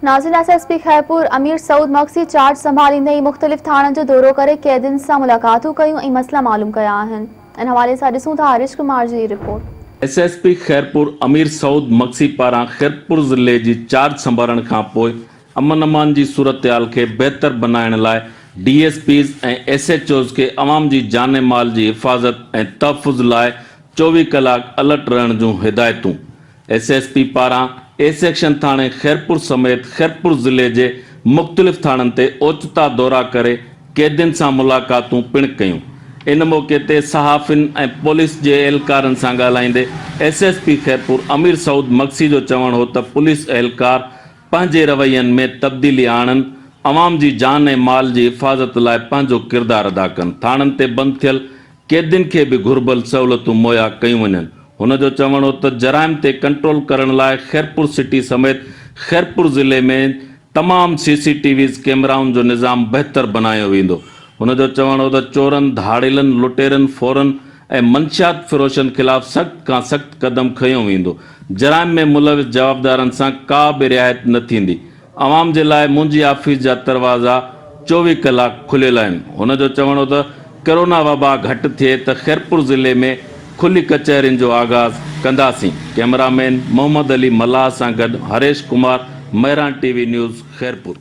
ناظرين S S P Khairpur Amir Saud Magsi charge سنڀاليندي ئي مختلف ٿاڻن جو دورو ڪري قيدين سان ملاقاتون ڪيون ۽ مسئلا معلوم ڪيا آهن ان حوالي سان ڏسون ٿا هريش ڪمار جي report. S S P Khairpur Amir Saud Magsi پاران خيرپور ضلعي جي چارج سنڀالڻ کانپوء امن امان جي صورتحال کي بهتر بنائڻ لاء D S Ps ۽ S H Os کي عوام جي جان ۽ مال جي حفاظت ۽ تحفظ لاء 24 ڪلاڪ الرٽ رهڻ جون هدايتون ايس ايس پي پاران اي سيڪشن ٿاڻي خيرپور سميت خيرپور ضلعي جي مختلف ٿاڻن تي اوچتا دورا ڪري قيدين سان ملاقاتون پڻ ڪيون. ان موقعي تي صحافين ۽ پوليس جي اهلڪارن سان ڳالهائيندي S S P Khairpur Amir Saud Magsi جو چوڻ هو ته پوليس اهلڪار پنهنجي روين ۾ تبديلي آڻن، عوام جي جان ۽ مال جي حفاظت لاء پنهنجو ڪردار ادا ڪن، ٿاڻن تي بند ٿيل قيدين کي به گهربل سهولتون مهيا ڪيون وڃن. هن جو چوڻ هو ته جرائم تي ڪنٽرول ڪرڻ لاء خيرپور سٽي سميت خيرپور ضلعي ۾ تمام سي سي ٽي ويز ڪيمرائن جو نظام بهتر بنايو ويندو. هن جو چوڻ هو ته چورن، ڌاڙيلن، لٽيرن، ڦورن ۽ منشيات فروشن خلاف سخت کان سخت قدم کنيو ويندو، جرائم ۾ ملوث جوابدارن سان ڪا به رعايت نه ٿيندي، عوام جي لاء منهنجي آفيس جا دروازا 24 ڪلاڪ کليل آهن. هن جو چوڻ هو ته ڪرونا وبا گهٽ ٿئي ته خيرپور ضلعي ۾ کلي ڪچهرين جو آغاز ڪنداسين. ڪئميرا مين محمد علي ملاح سان گڏ Harish Kumar, Mehran T V news, Khairpur.